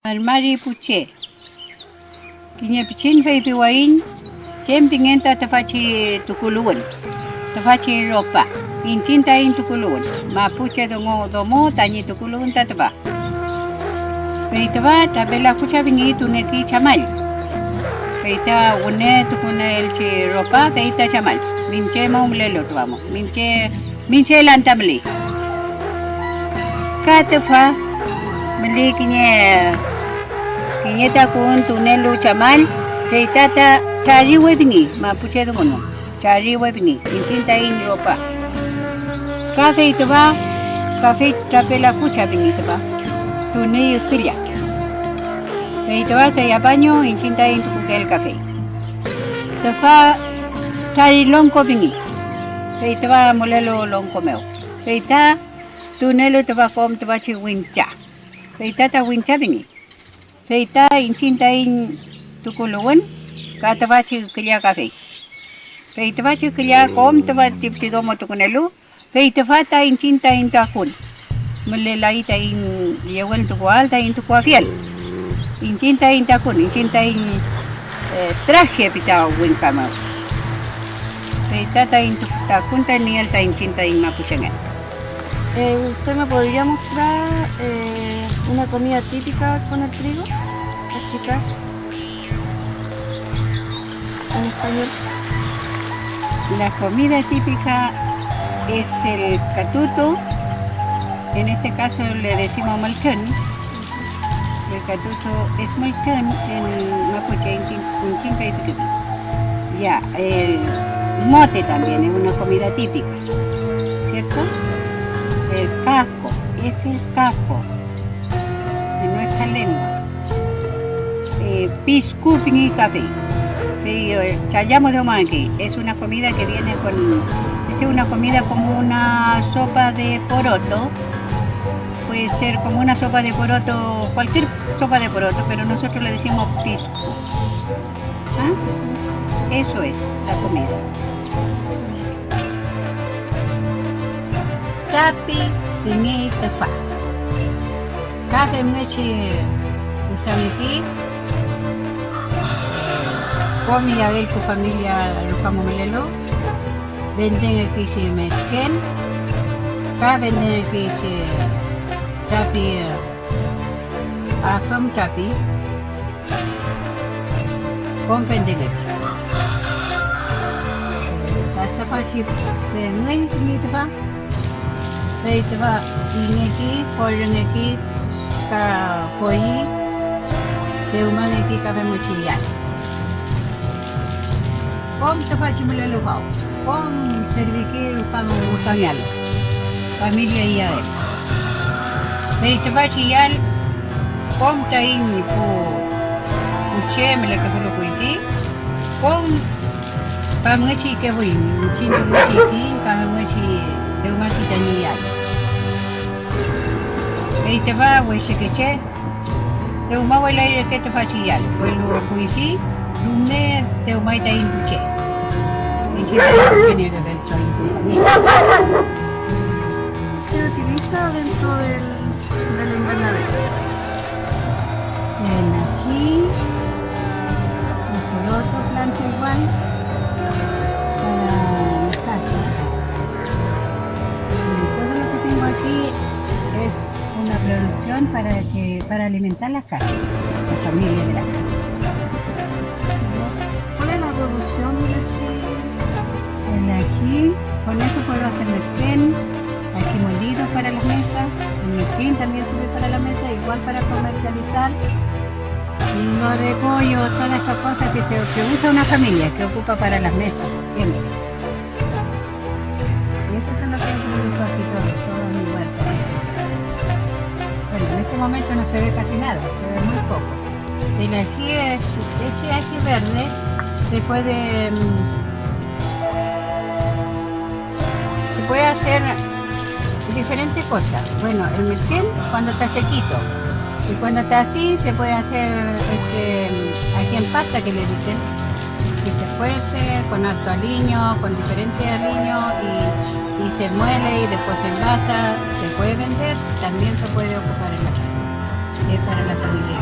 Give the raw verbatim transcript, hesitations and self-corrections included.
Mari pu che, kiñe pichin feypiwayiñ chem pingen ta tüfachi tukuluwün, tüfachi ropa, iñchiñ taiñ tukuluwün, mapuche dungu domo tañi tukuluwün ta tüfa. Fey tüfa trapelafucha pingi tuneki chamall, fey ta wüne tukunaelchi ropa fey ta chamall, miñche mew mülelu tüfa mo, miñche, miñche lan ta müley. Ka tüfa müley kiñe, kiñe takuwün tunelu chamall, fey ta, ta trariwe pingi mapuche dungun. Trariwe pingi iñchiñ taiñ ropa. Ka fey tüfa, kafey trapelafucha pingi tüfa, tuney ükülla. Fey tüfa sellapaño iñchiñ taiñ tukukeel kafey. Tüfa trari longko pingi, fey tüfa mülelu longko mew. Fey ta tunelu tüfa kom tüfachi wincha, fey ta, ta wincha pingi. Fey ta iñchiñ taiñ tukuluwün ka tüfachi ükülla kafey. Fey tüfachi ükülla kom tüfachi pichi domo tukunelu, fey tüfa ta iñchiñ taiñ takun. Mülelay taiñ yeweltukuael taiñ tukuafiel. Iñchiñ taiñ takun, iñchiñ taiñ, eh, traje pi ta wingka mew. Fey ta taiñ tu-, takun ta nieel ta iñchiñ taiñ mapuchengen. Eh, ¿usted me podría mostrar, eh, una comida típica con el trigo? Explicar en español. La comida típica es el katutu, en este caso le decimos molchón. El katutu es molchón en mapuche, en chin-, en chinka y tuquiti. Ya, el mote también es una comida típica, ¿cierto? El casco, es el casco de nuestra lengua. Eh, pisku pingi kafey. Fey, eh, challamo de umangki. Es una comida que viene con, es una comida como una sopa de poroto. Puede ser como una sopa de poroto, cualquier sopa de poroto, pero nosotros le decimos pisco. ¿Ah? Eso es la comida. Trapi pingey tüfa. Ka femngechi wesangeki, kom iyael pu familia ruka mülelu, vendengeki chi merken, ka vendengeki chi trapi, afüm trapi, kom vendengeki. Ka tüfachi pengüy ñi tüfa, fey tüfa ingeki, porüngeki, ka poyi, dewmangeki ka femngechi iyal. Kom tüfachi mülelu faw, kom serviki ruka, rukangealu, familia iyael. Fey tüfachi yall, kom taiñ pu, pu che mülekefulu kuyfi, kom famngechi ikefuiñ, iñchiñ famngechi ifiñ, ka famngechi dewmaki tañi yall. Fey tüfa wechekeche dewmawelay reke tüfachi yall, welu kuyfi rume dewmay taiñ pu che. Iñchiñ taiñ pu che nielefel taiñ pu che. Se utiliza dentro del, del invernadero. El ají, el poroto planta igual para las casas. Y todo lo que tengo aquí es una producción para que, para alimentar las casas, la familia de la casa. ¿Cuál es la producción del ají? El ají, con eso puedo hacer merquén, ají molido para las mesas, el merquén también sirve para la mesa, igual para comercializar. Y lo de pollo, todas esas cosas que se, que usa una familia, que ocupa para las mesas, siempre. Y eso es lo que produzco aquí todo, todo en mi huerta. Bueno, en este momento no se ve casi nada, se ve muy poco. El ají es, este ají verde se puede, mm, se puede hacer diferentes cosas. Bueno, el merquén cuando está sequito. Y cuando está así, se puede hacer, este, ají en pasta, que le dicen, que se cuece con harto aliño, con diferente aliño, y, y se muele y después se envasa, se puede vender, también se puede ocupar en la casa. Es para la familia.